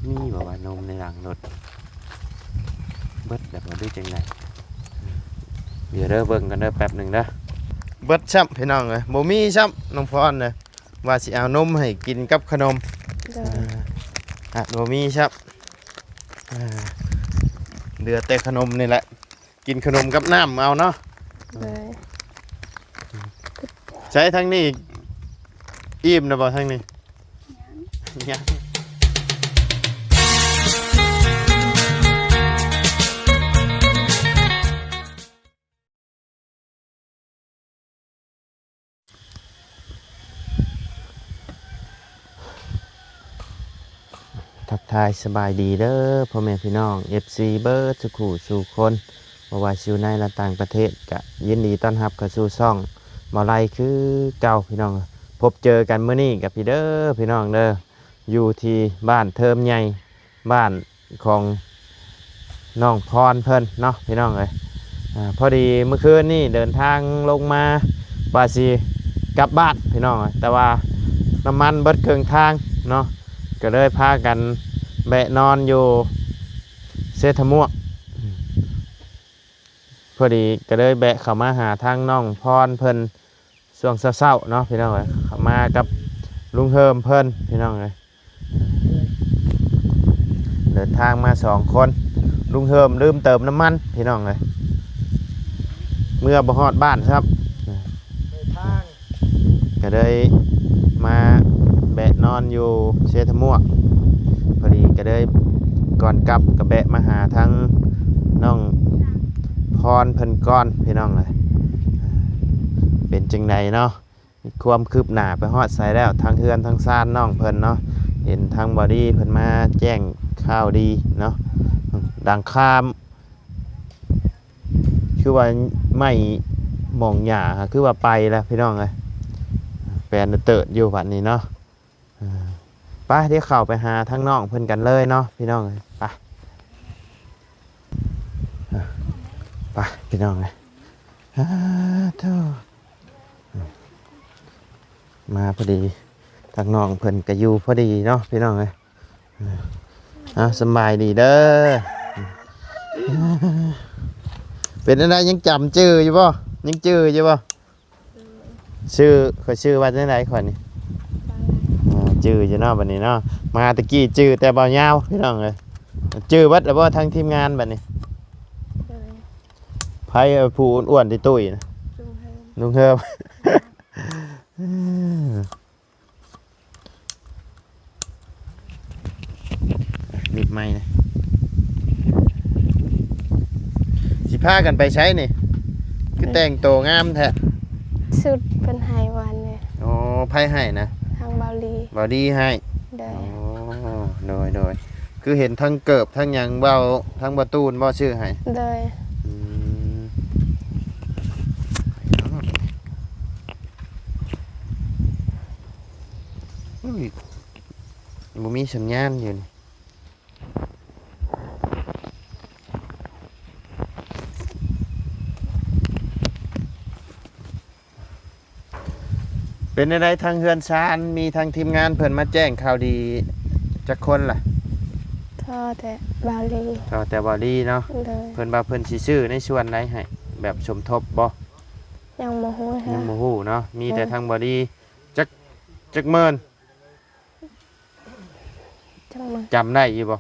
ມີບໍ່ວ່ານົມໃນຫຼັງລົດ ເບິດແລ້ວບໍ່ ຫຼືຈັ່ງໃດ? ດຽວເດີ ເບິ່ງກັນເດີ ແປັບໜຶ່ງເດີ. ເບິດຊ້ຳພີ່ນ້ອງເອີຍ ບໍ່ມີຊ້ຳ ນ້ອງພອນເດີ ວ່າຊິເອົານົມໃຫ້ກິນກັບຂະໜົມ ໂດຍ ອ່າ ບໍ່ມີຊ້ຳ ອ່າ ເຫຼືອແຕ່ຂະໜົມນີ້ແຫຼະ. ກິນຂະໜົມກັບນ້ຳເອົາເນາະ ໂດຍ ໃຊ້ທາງນີ້ອີ່ມແລ້ວບໍ່ ທາງນີ້? ຍັງ ຍັງ. ທັກທາຍສະບາຍດີເດີພໍ່ແມ່ພີ່ນ້ອງ ເອັຟຊີ ເບິດສູ່ຄູ່ສູ່ຄົນ ບໍ່ວ່າຊິຢູ່ໃນ ແລະ ຕ່າງປະເທດ ກະຍິນດີຕ້ອນຮັບເຂົ້າສູ່ຊ່ອງບໍ່ໄລຄືເກົ່າພີ່ນ້ອງ. ພົບເຈີກັນມື້ນີ້ກັບພີ່ເດີພີ່ນ້ອງເດີ ຢູ່ທີ່ບ້ານເທີມໃຫຍ່ ບ້ານ ຂອງນ້ອງພອນເພິ່ນເນາະພີ່ນ້ອງເອີຍ. ອ່າ ພໍດີມື້ຄືນນີ້ເດີນທາງລົງມາວ່າຊິກັບບ້ານພີ່ນ້ອງເອີຍ ແຕ່ວ່ານ້ຳມັນເບິດເຄິ່ງທາງເນາະ ກໍເລີຍພາກັນແວະນອນຢູ່ເຊດຖະມວກ. ພໍດີກໍເລີຍແວະເຂົ້າມາຫາທາງນ້ອງພອນເພິ່ນ ຊ່ວງເຊົ້າໆເນາະພີ່ນ້ອງເອີຍ ເຂົ້າມາກັບລຸງເຮີມເພິ່ນພີ່ນ້ອງເອີຍ. ເດີນທາງມາສອງຄົນ ລຸງເຮີມລືມເຕີມນ້ຳມັນພີ່ນ້ອງເອີຍ ເມືອບໍ່ຮອດບ້ານຊ້ຳ ກໍເລີຍມາແວະນອນຢູ່ເຊດຖະມວກ. ພໍດີກໍເລີຍກ່ອນກັບກໍແວະມາຫາທາງນ້ອງພອນເພິ່ນກ່ອນພີ່ນ້ອງເອີຍ ເປັນຈັ່ງໃດເນາະ? ມີຄວາມຄືບໜ້າໄປຮອດໃສແລ້ວ ທາງເຮືອນທາງຊານນ້ອງເພິ່ນເນາະ? ເຫັນທາງບ່າວດີເພິ່ນມາແຈ້ງຂ່າວດີເນາະ ຫຼັງຄາ ຄືວ່າໄມ້ໝອງຫຍ້າ ຄືວ່າໄປແລ້ວພີ່ນ້ອງເອີຍ ແປນເຕີດຢູ່ບັດນີ້ເນາະ. ເອີ ໄປ ດຽວເຂົ້າໄປຫາທາງນ້ອງເພິ່ນກັນເລີຍເນາະພີ່ນ້ອງເອີຍ ໄປ ເອີ ໄປພີ່ນ້ອງເອີຍ ສາທຸ ມາພໍດີ ທາງນ້ອງເພິ່ນກໍຢູ່ພໍດີເນາະພີ່ນ້ອງເອີຍ. ເອົາ ສະບາຍດີເດີ ເປັນຈັ່ງໃດ ຍັງຈຳຈື່ຢູ່ບໍ່? ຍັງຈື່ຢູ່ບໍ່? ຊື່ ຂ້ອຍຊື່ວ່າຈັ່ງໃດຂ້ອຍນີ້? ເອີ ຈື່ຢູ່ເນາະ ບັດນີ້ເນາະ ມາຕະກີ້ຈື່ແຕ່ບ່າວຍາວພີ່ນ້ອງເອີຍ. ຈື່ເບິດແລ້ວບໍ່ ທັງທີມງານບັດນີ້? ໃຜ ເອີ ຜູ້ອ້ວນໆຕຸ້ຍໆນະ? ລຸງເຮີມ ລຸງເຮີມ. ມິດໄມນະ ຊິພາກັນໄປໃສນີ້? ຄືແຕ່ງໂຕງາມແທ້? ຊຸດເພິ່ນໃຫ້ວານນີ້. ໂອ້ ໃຜໃຫ້ນະ? ທາງບ່າວລີ ບ່າວລີໃຫ້. ໂດຍ ໂອ້ ໂດຍໆ ຄືເຫັນທັງເກີບທັງຫຍັງ ບ່າວ ທາງບ່າວຕູນບໍ່ຊື້ໃຫ້? ໂດຍ ອືມ. ໂອ້ຍ ບໍ່ມີສັນຍານຢູ່ນີ້. ເປັນແນວໃດທາງເຮືອນຊານ ມີທາງທີມງານເພິ່ນມາແຈ້ງຂ່າວດີຈັກຄົນລະ? ພໍແຕ່ບ່າວລີ ພໍແຕ່ບ່າວລີເນາະ. ໂດຍ ເພິ່ນວ່າເພິ່ນຊິຊື້ໃນສ່ວນໃດໃຫ້ ແບບສົມທົບບໍ່? ຍັງບໍ່ຮູ້ ຍັງບໍ່ຮູ້ເນາະ ມີແຕ່ ໂດຍ ທາງບ່າວລີ. ຈັກ ຈັກໝື່ນ? ຈຳໄດ້ຢູ່ບໍ່?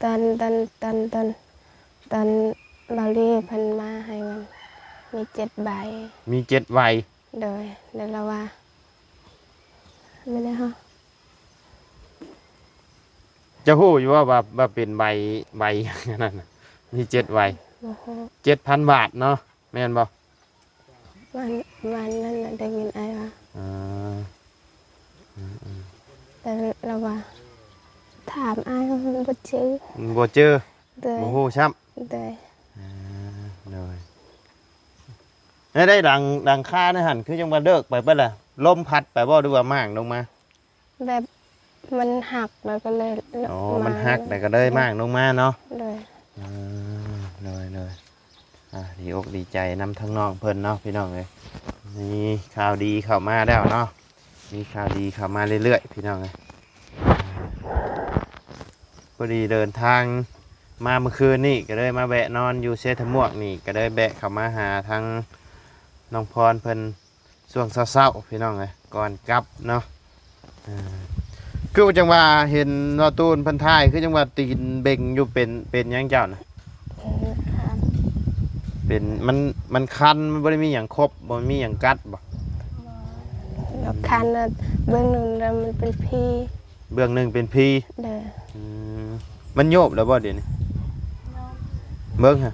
ຕອນ ຕອນ ຕອນ ຕອນ ຕອນບ່າວລີເພິ່ນມາໃຫ້ເງິນ ມີເຈັດໃບ ມີເຈັດໃບ. ໂດຍ ແລ້ວລາວວ່າ ແມ່ນແລ້ວ ເຈົ້າຮູ້ຢູ່ບໍ່ວ່າ ວ່າເປັນໃບ ໃບຫຍັງອັນນັ້ນນະ? ມີເຈັດໃບ ບໍ່ຮູ້ ເຈັດພັນບາດເນາະ ແມ່ນບໍ່? ວານ ວານນັ້ນນະ ໄດ້ຍິນອ້າຍວ່າ ເອີ ອືມໆ ແຕ່ລາວວ່າ ຖາມອ້າຍ ບໍ່ຈື່ ບໍ່ຈື່. ໂດຍ ບໍ່ຮູ້ຊ້ຳ. ໂດຍ ເອີ ໂດຍ. ແລ້ວໄດ້ຫຼັງ ຫຼັງຄາໃນຫັ້ນ ຄືຈັ່ງວ່າເລີກໄປເບິດລະ? ລົມພັດໄປບໍ່ ຫຼືວ່າມ້າງລົງມາ? ແບບມັນຫັກແລ້ວກໍເລີຍ ອໍ ມັນຫັກແລ້ວກໍເລີຍມ້າງລົງມາເນາະ. ໂດຍ ເອີ ໂດຍໆ. ອ່າ ດີອົກດີໃຈນຳທາງນ້ອງເພິ່ນເນາະ ພີ່ນ້ອງເອີຍ. ມີຂ່າວດີເຂົ້າມາແລ້ວເນາະ ມີຂ່າວດີເຂົ້າມາເລື້ອຍໆ ພີ່ນ້ອງເອີຍ. ພໍດີເດີນທາງມາມື້ຄືນນີ້ ກໍເລີຍມາແວະນອນຢູ່ເຊຕະໝວກນີ້ ກໍເລີຍແວະເຂົ້າມາຫາທາງນ້ອງພອນເພິ່ນຊ່ວງເຊົ້າໆ ພີ່ນ້ອງເອີຍ ກ່ອນກັບເນາະ. ເອີ ຄືຈັ່ງວ່າເຫັນເວົ້າຕູນເພິ່ນຖ່າຍ ຄືຈັ່ງວ່າຕີນເບັງຢູ່ ເປັນ ເປັນຫຍັງເຈົ້ານະ? ເອີ ຄັນ ເປັນ ມັນ ມັນຄັນ ມັນບໍ່ໄດ້ມີຫຍັງຄົບ ບໍ່ມີຫຍັງກັດບໍ່? ບໍ່ ຄັນນະ ເບື້ອງໜຶ່ງນະມັນເປັນຜີ ເບື້ອງໜຶ່ງເປັນຜີ. ໂດຍ ອືມ ມັນໂຍບແລ້ວບໍ່ດຽວນີ້? ໂຍບ ເບິ່ງຫາ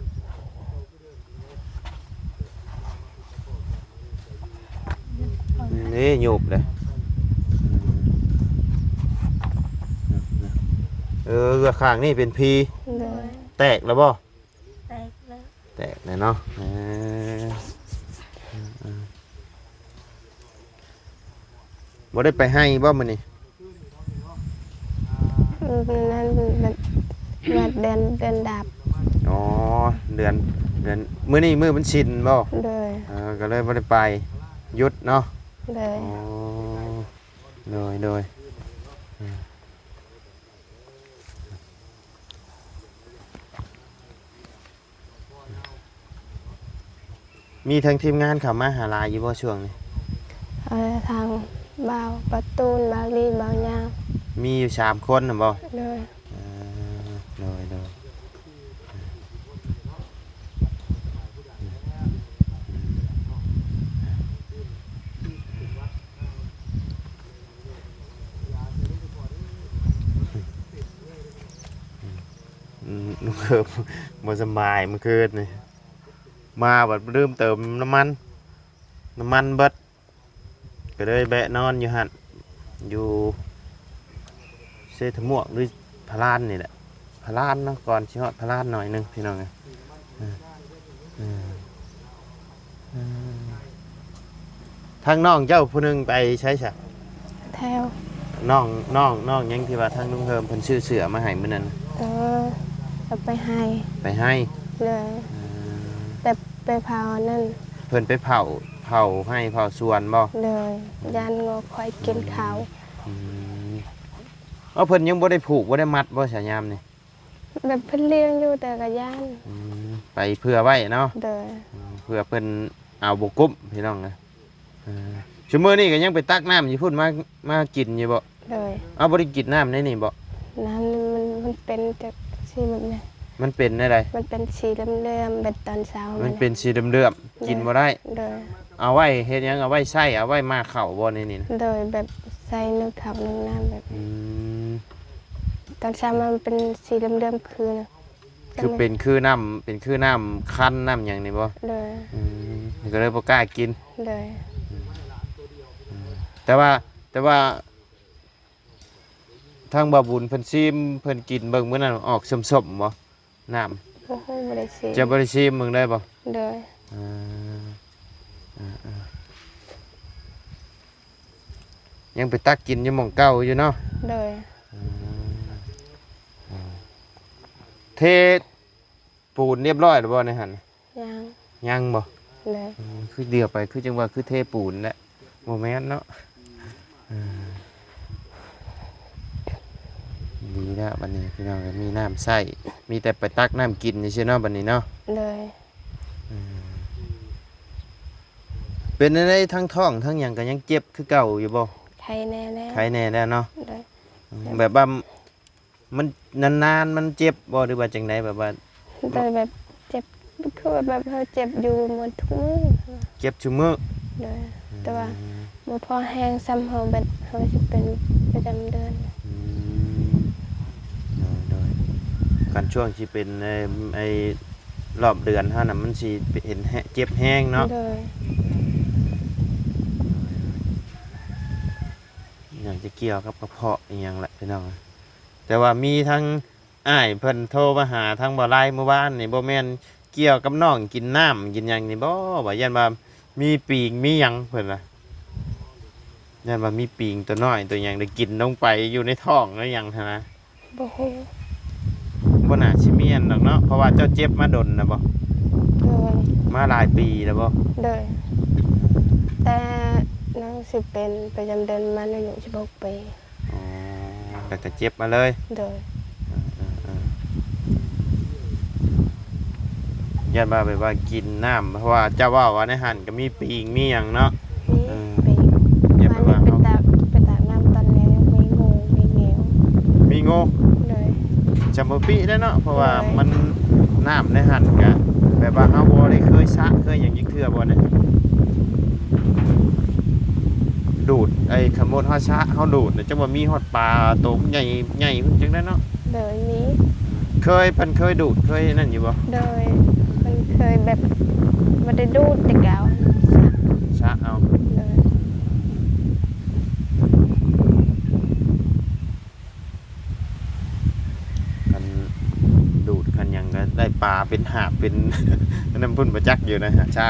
ເດ້ ໂຍບເດ້. ເອີ ຂ້າງນີ້ເປັນຜີ. ໂດຍ ແຕກແລ້ວບໍ່? ແຕກແລ້ວ ແຕກແລ້ວເນາະ. ເອີ ບໍ່ໄດ້ໄປໄຮ່ບໍ່ມື້ນີ້? ອືມ ນັ້ນ ວັດເດືອນ ເດືອນດັບ. ອໍ ເດືອນ ເດືອນ ມື້ນີ້ມື້ວັນສິນບໍ່? ໂດຍ ເອີ ກໍເລີຍບໍ່ໄດ້ໄປ ຢຸດເນາະ. ໂດຍ ອໍ ໂດຍ ໂດຍ ອືມ. ມີທັງທີມງານເຂົ້າມາຫາຫຼາຍຢູ່ບໍ່ຊ່ວງນີ້? ເອີ ທາງບ່າວປະຕູນ ບ່າວລີ ບ່າວຍາວ ມີຢູ່ສາມຄົນຫັ້ນບໍ່? ໂດຍ ເອີ ໂດຍ ໂດຍ. ອືມ ບໍ່ສະບາຍມື້ຄືນນີ້ ມາບັດລືມເຕີມນ້ຳມັນ ນ້ຳມັນເບິດ ກໍເລີຍແວະນອນຢູ່ຫັ້ນ ຢູ່ເຊຕະໝວກ ຫຼື ພະລານນີ້ແຫຼະ ພະລານເນາະ ກ່ອນຊິຮອດພະລານໜ້ອຍໜຶ່ງ ພີ່ນ້ອງເອີຍ. ເອີ ເອີ ທາງນ້ອງເຈົ້າຜູ້ໜຶ່ງໄປໃສຊະ? ແຖວ ນ້ອງ ນ້ອງ ນ້ອງຫຍັງທີ່ວ່າທາງລຸງເຮີມເພິ່ນຊື້ເສື້ອມາໃຫ້ມື້ນັ້ນນະ? ເອີ ເອົາໄປໄຮ່ ໄປໄຮ່. ໂດຍ ເອີ ແບບໄປເຜົາອັນນັ້ນ ເພິ່ນໄປເຜົາ ເຜົາໄຮ່ເຜົາສວນບໍ່? ໂດຍ ຢ້ານງົວຄວາຍກິນເຂົ້າ. ອືມ ເອົາ ເພິ່ນຍັງບໍ່ໄດ້ຜູກ ບໍ່ໄດ້ມັດບໍ່ຊະຍາມນີ້? ແບບເພິ່ນລ້ຽງຢູ່ ແຕ່ກໍຢ້ານ. ອືມ ໄປເພື່ອໄວ້ເນາະ. ໂດຍ ອືມ ເພື່ອເພິ່ນເອົາບໍ່ກຸ້ມ ພີ່ນ້ອງເອີຍ. ເອີ ຊຸມື້ນີ້ກໍຍັງໄປຕັກນ້ຳຢູ່ພຸ້ນມາ ມາກິນຢູ່ບໍ່? ໂດຍ ເອົາ ບໍ່ໄດ້ກິນນ້ຳໃນນີ້ບໍ່? ນ້ຳມັນ ມັນເປັນຈັກສີແບບນີ້. ມັນເປັນແນວໃດ? ມັນເປັນສີເຫຼືອມໆ ແບບຕອນເຊົ້າ ມັນເປັນສີເຫຼືອມໆ ໂດຍ ກິນບໍ່ໄດ້. ໂດຍ ເອົາໄວ້ເຮັດຫຍັງ? ເອົາໄວ້ໃຊ້ ເອົາໄວ້ໝາກເຂົ້າບໍ່ໃນນີ້ນະ? ໂດຍ ແບບໃສ່ໜຶ້ງເຂົ້າໜຶ້ງນ້ຳແບບ. ອືມ ຕອນເຊົ້າມາມັນເປັນສີເຫຼືອມໆ ຄື ຄືເປັນຄືນ້ຳ ເປັນຄືນ້ຳຄັນນ້ຳຫຍັງນີ້ບໍ່? ໂດຍ ອືມ ກໍເລີຍບໍ່ກ້າກິນ. ໂດຍ ອືມ ແຕ່ວ່າ ແຕ່ວ່າ ທາງບ່າວບຸນເພິ່ນຊີມ ເພິ່ນກິນເບິ່ງມື້ນັ້ນອອກສົ້ມໆບໍ່ ນ້ຳ? ໂອ້ໂຫ ບໍ່ໄດ້ຊີມ. ເຈົ້າບໍ່ໄດ້ຊີມເບິ່ງເລີຍບໍ່? ໂດຍ ເອີ ເອີ ເອີ ຍັງໄປຕັກກິນຢູ່ໝ່ອງເກົ່າຢູ່ເນາະ? ໂດຍ ເອີ ເທ ປູນຮຽບຮ້ອຍແລ້ວບໍ່ໃນຫັ້ນ? ຍັງ ຍັງບໍ່? ໂດຍ ອືມ ຄືດຽວໄປ ຄືຈັ່ງວ່າຄືເທປູນແຫຼະ ບໍ່ແມ່ນເນາະ. ເອີ ດີແລ້ວບັດນີ້ພີ່ນ້ອງ ມີນ້ຳໃຊ້ ມີແຕ່ໄປຕັກນ້ຳກິນຊື່ໆເນາະບັດນີ້ເນາະ. ໂດຍ ເອີ ເປັນແນວໃດ ທັງທ້ອງທັງຫຍັງກໍຍັງເຈັບຄືເກົ່າຢູ່ບໍ່? ໄຄແນ່ແລ້ວ ໄຄແນ່ແລ້ວເນາະ. ໂດຍ ອືມ ແບບວ່າ ມັນນານໆ ມັນເຈັບບໍ່ ຫຼືວ່າຈັ່ງໃດ? ແບບວ່າ ໂດຍ ແບບເຈັບ ຄືວ່າແບບເຮົາເຈັບຢູ່ໝົດທຸກມື້. ເຈັບທຸກມື້? ໂດຍ ອືມ ແຕ່ວ່າບໍ່ພໍແຮງສ່ຳເຮົາ ແບບເຮົາຊິເປັນປະຈຳເດືອນ. ອືມ ໂດຍໆ ຄັນຊ່ວງຊິເປັນ ໄອ້ ໄອ້ ລອບເດືອນເຮົານະ ມັນຊິເຫັນແຮ- ເຈັບແຮງເນາະ. ໂດຍ ໂດຍ ໜ້າຈະກ່ຽວກັບກະເພາະອີ່ຫຍັງແຫຼະພີ່ນ້ອງ. ແຕ່ວ່າມີທັງອ້າຍເພິ່ນໂທມາຫາທາງບ່າວໄລມື້ວານນີ້ ບໍ່ແມ່ນກ່ຽວກັບນ້ອງກິນນ້ຳກິນຫຍັງນີ້ບໍ່? ວ່າຢ້ານວ່າມີປີງມີຫຍັງ ເພິ່ນວ່າ ຢ້ານວ່າມີປີງຕົວນ້ອຍຕົວຫຍັງໄດ້ກິນລົງໄປຢູ່ໃນທ້ອງໃນຫຍັງຫັ້ນນະ. ບໍ່ຮູ້ ບໍ່ໜ້າຊິແມ່ນດອກເນາະ ເພາະວ່າເຈົ້າເຈັບມາດົນແລ້ວບໍ່? ໂດຍ ມາຫຼາຍປີແລ້ວບໍ່? ໂດຍ ແຕ່ນ້ອງຊິເປັນປະຈຳເດືອນມາອາຍຸສິບຫົກປີ. ອໍ ແລ້ວກໍເຈັບມາເລີຍ. ໂດຍ ຢ້ານວ່າແບບວ່າກິນນ້ຳ ເພາະວ່າເຈົ້າເວົ້າວ່າໃນຫັ້ນກໍມີປີງມີຫຍັງເນາະ. ມີ ເອີ ປີງ ຢ້ານແບບວ່າ ໄປຕາກ ໄປຕາກນ້ຳຕອນແລງ ມີງູ ມີແງວ ມີງູ. ໂດຍ ຈຳບໍ່ປິໄດ້ເນາະ ເພາະວ່າ ໂດຍ ມັນ ນ້ຳໃນຫັ້ນກະແບບວ່າເຮົາບໍ່ໄດ້ເຄີຍສະເຄີຍຫຍັງຈັກເທື່ອບໍ່ນະ? ດູດ ໄອ້ ຄັນໝົດເຮົາສະ ເຮົາດູດນະ ຈັ່ງວ່າມີຮອດປາໂຕໃຫຍ່ ໃຫຍ່ເພິ່ນຈັ່ງໄດ້ເນາະ. ໂດຍ ມີ ເຄີຍ ເພິ່ນເຄີຍດູດ ເຄີຍນັ້ນຢູ່ບໍ່? ໂດຍ ເພິ່ນເຄີຍແບບບໍ່ໄດ້ດູດແຕ່ກາວ ສະ ສະເອົາ. ໂດຍ ຄັນດູດຄັນຫຍັງກໍໄດ້ປາເປັນຫາບເປັນ ອັນນັ້ນພຸ້ນ ບໍ່ຈັກຢູ່ນະ ຊາ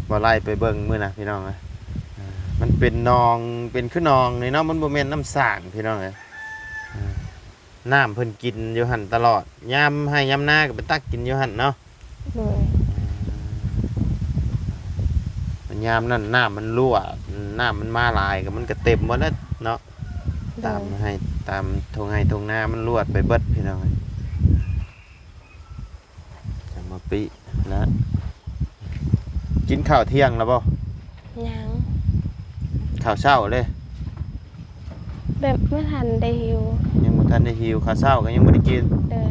ບໍ່ໄລ່ໄປເບິ່ງມື້ນະ ພີ່ນ້ອງນະ. ມັນເປັນໜອງ ເປັນຄືໜອງນີ້ເນາະ ມັນບໍ່ແມ່ນນ້ຳສ້າງ ພີ່ນ້ອງເອີຍ. ນ້ຳເພິ່ນກິນຢູ່ຫັ້ນຕະຫຼອດ ຍາມໄຮ່ຍາມນາກໍໄປຕັກກິນຢູ່ຫັ້ນເນາະ. ໂດຍ ຍາມນັ້ນນ້ຳມັນຮົ່ວ ນ້ຳມັນມາຫຼາຍກໍມັນກໍເຕັມໝົດແລ້ວເນາະ. ໂດຍ ຕາມໄຮ່ ຕາມທົ່ງໄຮ່ທົ່ງນາມັນລວດໄປເບິດ ພີ່ນ້ອງເອີຍ. ຈະມາປິແລ້ວ ກິນຂ້າວທ່ຽງແລ້ວບໍ່? ຍັງ ຂ້າວເຊົ້າເດ້? ແບບບໍ່ທັນໄດ້ຫິວ ຍັງບໍ່ທັນໄດ້ຫິວ ຂ້າວເຊົ້າກໍຍັງບໍ່ໄດ້ກິນ. ໂດຍ ໂດຍ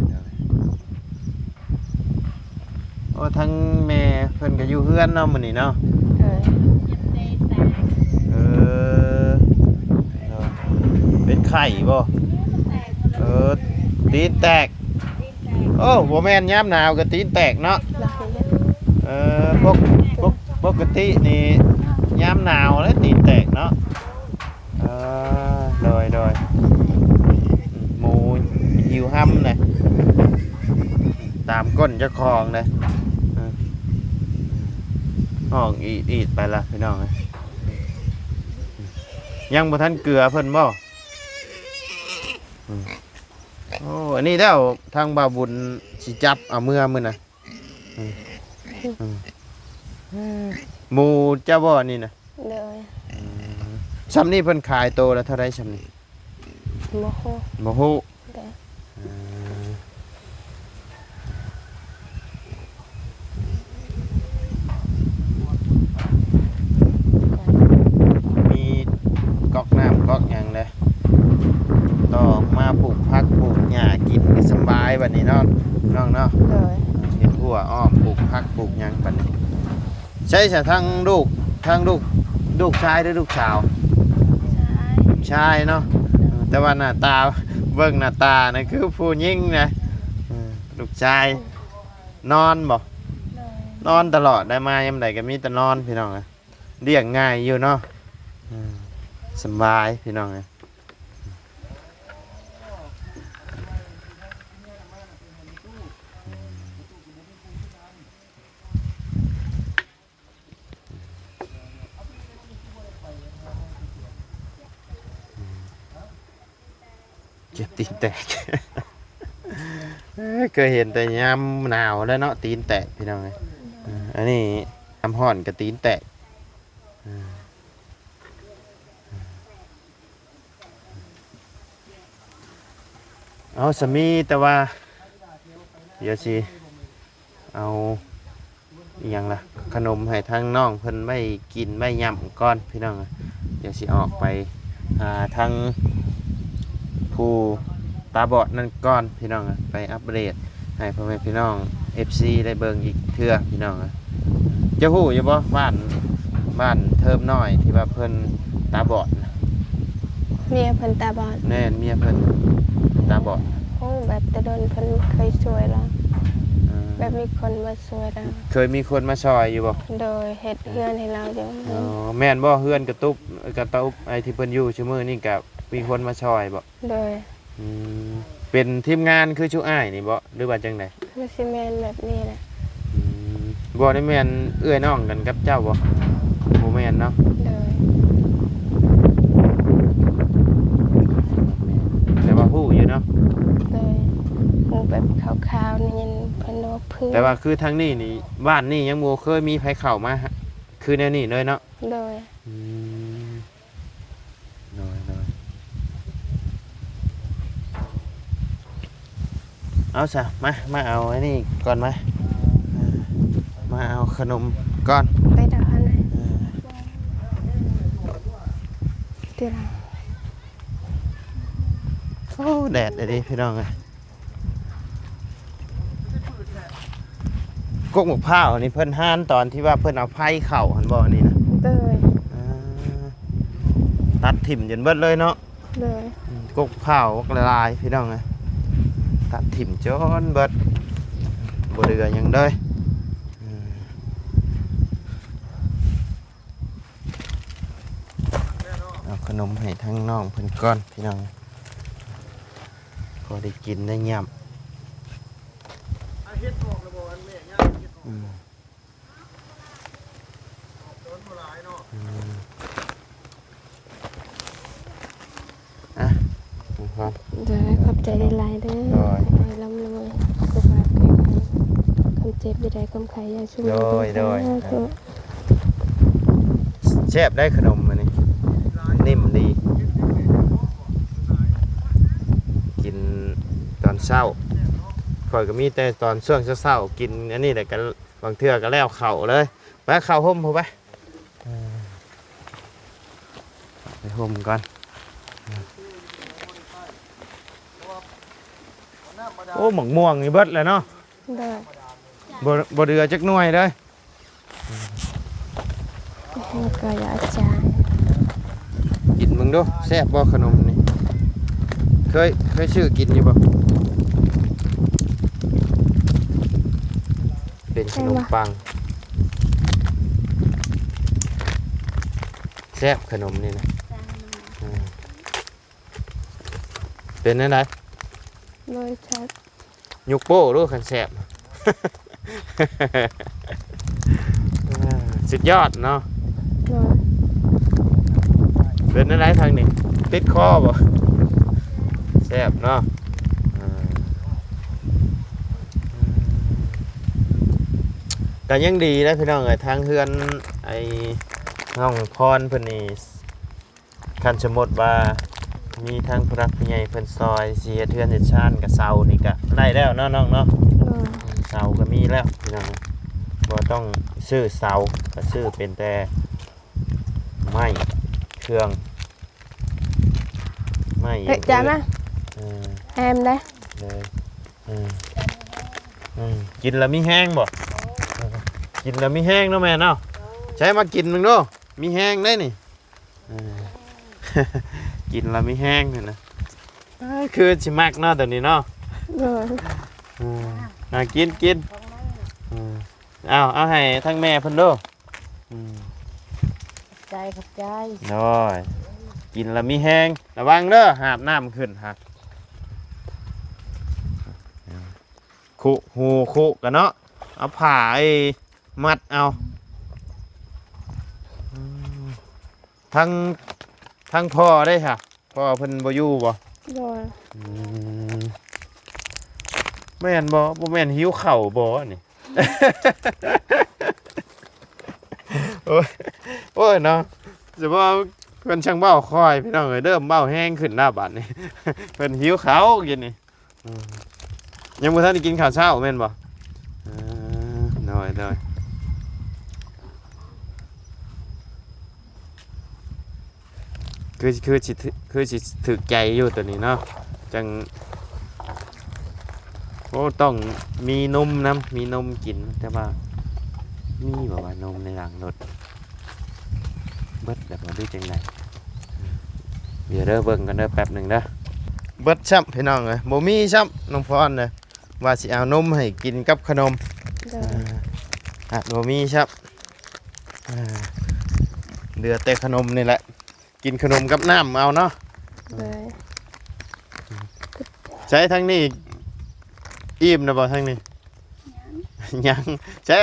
ໂດຍ. ໂອ້ ທັງແມ່ເພິ່ນກໍຢູ່ເຮືອນເນາະມື້ນີ້ເນາະ. ໂດຍ ເອີ ເປັນໄຂ້ບໍ່? ເອີ ຕີນແຕກ. ໂອ້ ບໍ່ແມ່ນຍາມໜາວກໍຕີນແຕກເນາະ. ເອີ ປົກ ປົກ ປົກກະຕິນີ້ຍາມໜາວແຫຼະຕີນແຕກເນາະ. ເອີ ໂດຍ ໂດຍ. ໝູຫິວຫຳນະ ຕາມກົ້ນເຈົ້າຂອງເດ້. ເອີ ຮ້ອງອີດໆໄປລະ ພີ່ນ້ອງເອີຍ. ຍັງບໍ່ທັນເກືອເພິ່ນບໍ່? ອືມ ໂອ້ ອັນນີ້ແລ້ວ ທາງບ່າວບຸນຊິຈັບເອົາເມືອມື້ນະ. ອືມ ອືມ ໝູເຈົ້າບໍ່ນີ້ນະ? ໂດຍ ອືມ ຊ່ຳນີ້ເພິ່ນຂາຍໂຕລະເທົ່າໃດຊ່ຳນີ້? ບໍ່ຮູ້ ບໍ່ຮູ້. ໂດຍ ເອີ ມີ ກອກນ້ຳກອກຫຍັງເດ້ ຕໍ່ອອກມາປູກຜັກປູກຫຍ້າກິນກໍສະບາຍບັດນີ້ເນາະ ນ້ອງເນາະ. ໂດຍ ເຮັດຮົ້ວອ້ອມ ປູກຜັກປູກຫຍັງບັດນີ້. ໃສຊະ ທາງລູກ ທາງລູກ ລູກຊາຍຫຼືລູກສາວ? ຊາຍ ຊາຍເນາະ. ໂດຍ ແຕ່ວ່າໜ້າຕາ ເບິ່ງໜ້າຕານະຄືຜູ້ຍິງນະ. ເອີ ລູກຊາຍ ໂດຍ ນອນບໍ່? ໂດຍ ນອນຕະຫຼອດໄດ໋ ມາຍາມໃດກໍມີແຕ່ນອນ ພີ່ນ້ອງເອີຍ. ລ້ຽງງ່າຍຢູ່ເນາະ ເອີ ສະບາຍ ພີ່ນ້ອງເອີຍ. ເຈັບຕີນແຕກ ເອີ ເຄີຍເຫັນແຕ່ຍາມໜາວແລ້ວເນາະ ຕີນແຕກ ພີ່ນ້ອງເອີຍ. ເອີ ອັນນີ້ຍາມຮ້ອນກໍຕີນແຕກ. ເອີ ເອົາ ສາມີ ແຕ່ວ່າ ດຽວຊິ ເອົາ ອີ່ຫຍັງລະ ຂະໜົມໃຫ້ທາງນ້ອງເພິ່ນໄວ້ກິນໄວ້ຫຍ້ຳກ່ອນ ພີ່ນ້ອງ. ດຽວຊິອອກໄປຫາທາງຜູ້ຕາບອດນັ້ນກ່ອນ ພີ່ນ້ອງ ໄປອັບເດດໃຫ້ພໍ່ແມ່ພີ່ນ້ອງ ເອັຟຊີ ໄດ້ເບິ່ງອີກເທື່ອ ພີ່ນ້ອງ. ເຈົ້າຮູ້ຢູ່ບໍ່ ບ້ານ ບ້ານເທີມນ້ອຍທີ່ວ່າເພິ່ນຕາບອດນະ? ເມຍເພິ່ນຕາບອດ? ແມ່ນ ເມຍເພິ່ນຕາບອດ. ໂອ້ ແບບແຕ່ດົນເພິ່ນເຄີຍຊ່ວຍລາວ. ເອີ ແບບມີຄົນມາຊ່ວຍລາວ. ເຄີຍມີຄົນມາຊ່ອຍຢູ່ບໍ່? ໂດຍ ເຮັດເຮືອນໃຫ້ລາວຢູ່. ອໍ ແມ່ນບໍ່ ເຮືອນກະຕຸບ ກະຕຸບ ໄອ້ທີ່ເພິ່ນຢູ່ຊຸມື້ນີ້ກະມີຄົນມາຊ່ອຍບໍ່? ໂດຍ. ອືມ ເປັນທີມງານຄືຊຸອ້າຍນີ້ບໍ່ ຫຼືວ່າຈັ່ງໃດ? ຄືຊິແມ່ນແບບນີ້ແຫຼະ. ອືມ ບໍ່ໄດ້ແມ່ນເອື້ອຍນ້ອງກັນກັບເຈົ້າບໍ່? ບໍ່ແມ່ນເນາະ. ໂດຍ. ແຕ່ວ່າຮູ້ຢູ່ເນາະ. ໂດຍ ຮູ້ແບບຄ່າວໆ ໄດ້ຍິນເພິ່ນເວົ້າພື້ນ. ແຕ່ວ່າຄືທາງນີ້ນີ້ ບ້ານນີ້ຍັງບໍ່ເຄີຍມີໃຜເຂົ້າມາຄືແນວນີ້ເລີຍເນາະ. ໂດຍ. ອືມ ໂດຍ ໂດຍ. ເອົາຊະ ມາ ມາເອົາອັນນີ້ກ່ອນ ມາ ເອີ ມາເອົາຂະໜົມກ່ອນ ໄປດອກອັນນັ້ນ ເອີ ຕິລະ ໂອ້ ແດດເດ້ພີ່ນ້ອງເອີຍ. ກົກໝາກພ້າວນີ້ເພິ່ນຫານຕອນທີ່ວ່າເພິ່ນເອົາໄຟເຂົ້າຫັ້ນບໍ່ ອັນນີ້ນະ? ໂດຍ ອ່າ ຕັດຖິ້ມຈົນເບິດເລີຍເນາະ? ໂດຍ ອືມ ກົກພ້າວບັກຫຼາຍໆ ພີ່ນ້ອງເອີຍ ຕັດຖິ້ມຈົນເບິດ ບໍ່ເຫຼືອຫຍັງເລີຍ. ອືມ ເອົາຂະໜົມໃຫ້ທາງນ້ອງເພິ່ນກ່ອນ ພີ່ນ້ອງ ພໍໄດ້ກິນໄດ້ຫຍ້ຳ. ອືມ ອືມ ອ່ະ ໂດຍ ຂອບໃຈຫຼາຍໆເດີ ໂດຍ ໃຫ້ຮ່ຳລວຍ ສຸຂະພາບແຂງແຮງ ຄວາມເຈັບຢ່າໄດ້ ຄວາມໄຂ້ຢ່າຊຸມ ໂດຍ ໂດຍ ສາທຸ. ແຊບໄດ໋ຂະໜົມອັນນີ້ ນິ້ມດີ ກິນຕອນເຊົ້າ ຂ້ອຍກໍມີແຕ່ຕອນຊ່ວງເຊົ້າໆ ກິນອັນນີ້ແຫຼະ ກໍບາງເທື່ອກໍແລ້ວເຂົ້າເລີຍ. ໄປເຂົ້າຮົ່ມພຸ້ນໄປ ເອີ ໄປຮົ່ມກ່ອນ. ໂອ້ ໝາກມ່ວງນີ້ເບິດແລ້ວເນາະ ໂດຍ ບໍ່ ບໍ່ເຫຼືອຈັກໜ່ວຍເລີຍ. ແລ້ວກໍຢາຈາງ ກິນເບິ່ງດູ ແຊບບໍ່ຂະໜົມນີ້? ເຄີຍ ເຄີຍຊື້ກິນຢູ່ບໍ່? ເປັນຂະໜົມປັງ ແຊບຂະໜົມນີ້ນະ. ເປັນແນວໃດ? ໂດຍ ແຊບ. ຍົກໂປ້ດູຄັນແຊບ ສຸດຍອດເນາະ. ໂດຍ ເປັນແນວໃດທາງນີ້ ຕິດຄໍບໍ່? ແຊບເນາະ. ອ່າ ກໍຍັງດີນະພີ່ນ້ອງເອີຍ ທາງເຮືອນໄອ້ນ້ອງພອນເພິ່ນນີ້ ຄັນສົມມຸດວ່າມີທາງຜູ້ຫຼັກຜູ້ໃຫຍ່ເພິ່ນຊ່ອຍຊິເຮັດເຮືອນເຮັດຊານ ກະເສົານີ້ກະໄດ້ແລ້ວເນາະນ້ອງເນາະ. ໂດຍ ເສົາກະມີແລ້ວພີ່ນ້ອງ ບໍ່ຕ້ອງຊື້ເສົາ ກະຊື້ເປັນແຕ່ໄມ້ເຄື່ອງ ໄມ້ ເອີ ຈານມາ ເອີ ແອມເດ້ ເອີ ເອີ ກິນແລ້ວມີແຮງບໍ່? ເອີ ກິນແລ້ວມີແຮງເນາະແມ່ເນາະ. ໃຊ້ມາກິນເບິ່ງດູ ມີແຮງເດ້ນີ້. ເອີ ກິນແລ້ວມີແຮງຫັ້ນນະ. ເອີ ຄືຊິມັກເນາະໂຕນີ້ເນາະ. ໂດຍ ເອີ ອ່າ ກິນ ກິນ. ເອີ ເອົາ ເອົາໃຫ້ທາງແມ່ເພິ່ນດູ. ອືມ ຂອບໃຈ ຂອບໃຈ. ໂດຍ ກິນແລ້ວມີແຮງ. ລະວັງເດີ ຫາບນ້ຳຂຶ້ນຫັ້ນ ຄຸ ຫູ ຄຸກັນເນາະ ເອົາຜ້າໄອ້ມັດເອົາ. ອືມ ທັງ ທັງພໍ່ເດ້ຫະ ພໍ່ເພິ່ນບໍ່ຢູ່ບໍ່? ໂດຍ ອືມ ແມ່ນບໍ່? ບໍ່ແມ່ນຫິວເຂົ້າບໍ່ນີ້? ໂອ້ຍ ໂອ້ຍເນາະ ສະເພາະເພິ່ນຊ່າງເວົ້າຄ່ອຍ ພີ່ນ້ອງເອີຍ ເລີ່ມເວົ້າແຮງຂຶ້ນແລ້ວບາດນີ້ ເພິ່ນຫິວເຂົ້າກິນນີ້. ອືມ ຍັງບໍ່ທັນໄດ້ກິນເຂົ້າເຊົ້າແມ່ນບໍ່? ເອີ ໂດຍ ໂດຍ ຄື ຄືຊິ ຄືຊິຖືກໃຈຢູ່ໂຕນີ້ເນາະ ຈັ່ງ ໂອ້ ຕ້ອງມີນົມນຳ ມີນົມກິນ ແຕ່ວ່າມີບໍ່ວ່ານົມໃນຫຼັງລົດ ເບິດແລ້ວບໍ່ ຫຼືຈັ່ງໃດ? ດຽວເດີ ເບິ່ງກັນເດີ ແປັບໜຶ່ງເດີ. ເບິດຊ້ຳ ພີ່ນ້ອງເອີຍ ບໍ່ມີຊ້ຳ ນ້ອງພອນເດີ ວ່າຊິເອົານົມໃຫ້ກິນກັບຂະໜົມ. ໂດຍ ອ່າ ບໍ່ມີຊ້ຳ ອ່າ ເຫຼືອແຕ່ຂະໜົມນີ້ແຫຼະ ກິນຂະໜົມກັບນ້ຳເອົາເນາະ. ໂດຍ ໃຊ້ທາງນີ້ອີ່ມແລ້ວບໍ່ ທາງນີ້? ຍັງ ໃຊ້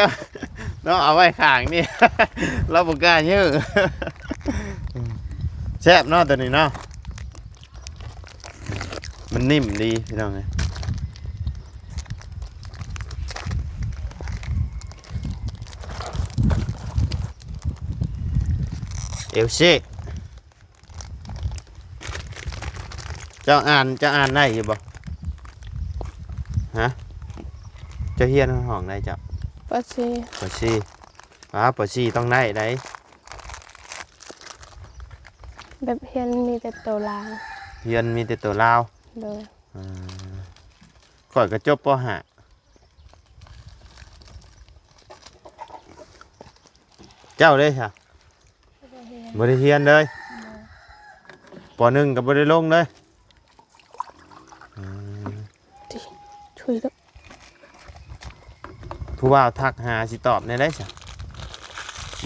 ເນາະ ເອົາໄວ້ຂ້າງນີ້ ລາວບໍ່ກ້າຍື້. ແຊບເນາະໂຕນີ້ເນາະ ມັນນິ້ມດີພີ່ນ້ອງເອີຍ. ເອວເຊ ເຈົ້າອ່ານ ເຈົ້າອ່ານໄດ້ຢູ່ບໍ່? ຮະ ເຈົ້າຮຽນຮອດຫ້ອງໃດເຈົ້າ? ປ.ສີ່ ປ.ສີ່ ອ້າວ ປ.ສີ່ ຕ້ອງໄດ້ໃດ. ແບບຮຽນມີແຕ່ໂຕລາວ ຮຽນມີແຕ່ໂຕລາວ. ໂດຍ. ອ່າ ຂ້ອຍກໍຈົບ ປ.ຫ້າ. ເຈົ້າເດ້ຊະ? ບໍ່ໄດ້ຮຽນ ບໍ່ໄດ້ຮຽນເລີຍ. ໂດຍ. ປ.ໜຶ່ງ ກໍບໍ່ໄດ້ລົງເລີຍ. ອືມ ຊ່ວຍເດີ. ຜູ້ບ່າວທັກຫາ ຊິຕອບແນວໃດຊະ?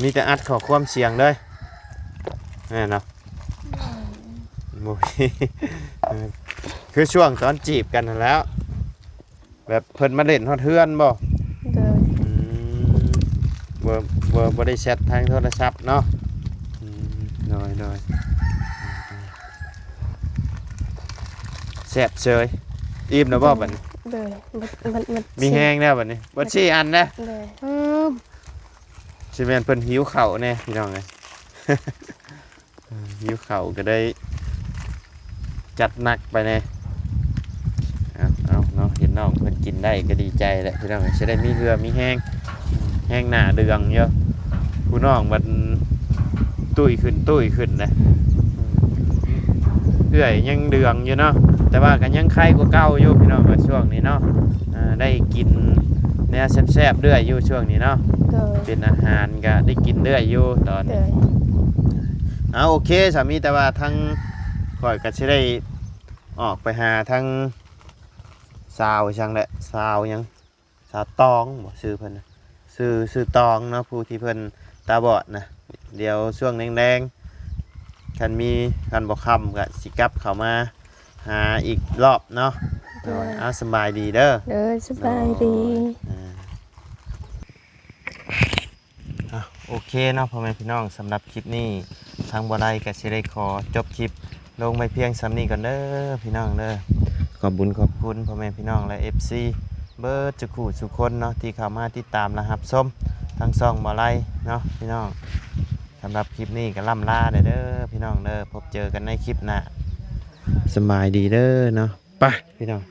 ມີແຕ່ອັດຂໍ້ຄວາມສຽງເລີຍ ແມ່ນບໍ່? ບໍ່ມີ. ຄືຊ່ວງຕອນຈີບກັນຫັ້ນແຫຼ້ວ ແບບເພິ່ນມາຫຼິ້ນຮອດເຮືອນບໍ່? ໂດຍ. ອືມ ບໍ່ ບໍ່ ບໍ່ໄດ້ແຊັດທາງໂທລະສັບເນາະ. ອືມ ໂດຍ ໂດຍ. ແຊບເຊີຍ. ອີ່ມແລ້ວບໍ່ບັດນີ້? ໂດຍ. ໝົດ ໝົດ ໝົດ ມີແຮງແລ້ວບັດນີ້. ເບິດສີ່ອັນນະ. ໂດຍ. ຊິແມ່ນເພິ່ນຫິວເຂົ້າແດ່ພີ່ນ້ອງເອີຍ. ເອີ ຫິວເຂົ້າກໍໄດ້ຈັດໜັກໄປແດ່. ເອົາ ເອົາເນາະ ເຫັນນ້ອງເພິ່ນກິນໄດ້ກໍດີໃຈແຫຼະພີ່ນ້ອງເອີຍ. ຊິໄດ້ມີເຫື່ອມີແຮງ ແຮງໜ້າເຫຼືອງຢູ່. ຜູ້ນ້ອງບັດຕຸ້ຍຂຶ້ນ ຕຸ້ຍຂຶ້ນເດ້. ເອື້ອຍຍັງເຫຼືອງຢູ່ເນາະ ແຕ່ວ່າກໍຍັງໄຄກວ່າເກົ່າຢູ່ພີ່ນ້ອງເອີຍ ຊ່ວງນີ້ເນາະ. ອ່າ ໄດ້ກິນແນວແຊບໆເລື້ອຍຢູ່ຊ່ວງນີ້ເນາະ. ໂດຍ. ເປັນອາຫານກໍໄດ້ກິນເລື້ອຍຢູ່ຕອນນີ້. ໂດຍ. ເອົາ ໂອເຄ ສາມີ ແຕ່ວ່າທາງຂ້ອຍກໍຊິໄດ້ອອກໄປຫາທາງສາວຫຍັງແຫຼະ ສາວຫຍັງ ສາວຕອງບໍ ຊື່ເພິ່ນນະ ຊື່ ຊື່ຕອງເນາະ ຜູ້ທີ່ເພິ່ນຕາບອດນະ. ດຽວຊ່ວງແລງໆ ຄັນມີ ຄັນບໍ່ຄ່ຳກໍຊິກັບເຂົ້າມາຫາອີກລອບເນາະ. ໂດຍ. ໂດຍ. ເອົາ ສະບາຍດີເດີ. ໂດຍ ສະບາຍດີ. ໂດຍ. ອ່າ ອ່ະ ໂອເຄເນາະ ພໍ່ແມ່ພີ່ນ້ອງ ສຳລັບຄລິບນີ້ ທາງບໍ່ໄດ້ກໍຊິໄດ້ຂໍຈົບຄລິບລົງໄວ້ພຽງສ່ຳນີ້ກ່ອນເດີພີ່ນ້ອງເດີ. ຂອບບຸນຂອບຄຸນພໍ່ແມ່ພີ່ນ້ອງ ແລະ ເອັຟຊີ ເບິດທຸກຜູ້ທຸກຄົນເນາະ ທີ່ເຂົ້າມາຕິດຕາມ ແລະ ຮັບຊົມທາງຊ່ອງບໍ່ໄດ້ເນາະພີ່ນ້ອງ. ສຳລັບຄລິບນີ້ກໍລ່ຳລາແດ່ເດີພີ່ນ້ອງເດີ. ພົບເຈີກັນໃນຄລິບໜ້າ. ສະບາຍດີເດີເນາະ. ໄປພີ່ນ້ອງ.